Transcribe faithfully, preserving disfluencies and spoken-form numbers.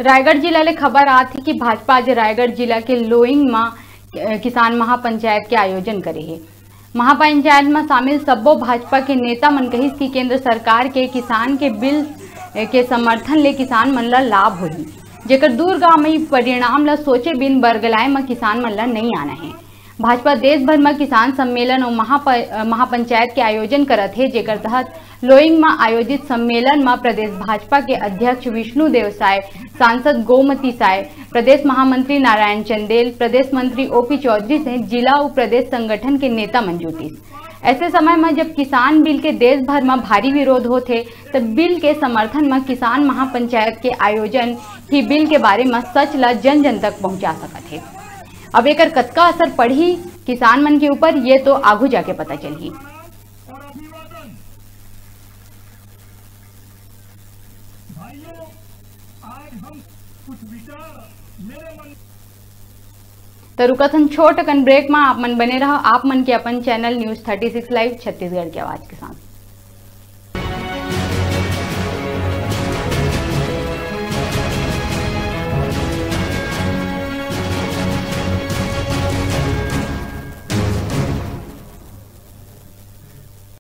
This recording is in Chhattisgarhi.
रायगढ़ जिला ले खबर आत हे कि भाजपा आज रायगढ़ जिला के लोइंग म, अ, किसान महापंचायत के आयोजन करे हे। महापंचायत म शामिल सब्बो भाजपा के नेता मन कहिस कि केंद्र सरकार के किसान के बिल, अ, के समर्थन ले किसान मन ल लाभ होही, जेकर दूरगामी परिणाम ल सोचे बिन बरगलाय म किसान मन ल नइ आना हे। भाजपा देश भर म किसान सम्मेलन अउ महाप-, अ, महापंचायत के आयोजन करत हे, जेकर तहत लोइंग म आयोजित सम्मेलन म प्रदेश भाजपा के अध्यक्ष विष्णु देव साय, सांसद गोमती साय, प्रदेश महामंत्री नारायण चंदेल, प्रदेश मंत्री ओपी चौधरी सहित जिला अउ प्रदेश संगठन के नेता मन जुटिस। ऐसे समय म जब किसान बिल के देश भर म भारी विरोध होथे, त बिल के समर्थन म किसान महापंचायत के आयोजन ही बिल के बारे म सच ल जन जन तक पहुंचा सकत हे। अब एकर कतका असर पड़ही किसान मन के ऊपर, ये तो आगू जाके पता चलही। और अभिवादन। भाइयों, आज हम कुछ विचार मेरे मन त रुकत हन छोट अकन ब्रेक म, आप मन बने रहो आप मन के अपन channel news thirty six live Chhattisgarh के आवाज के साथ।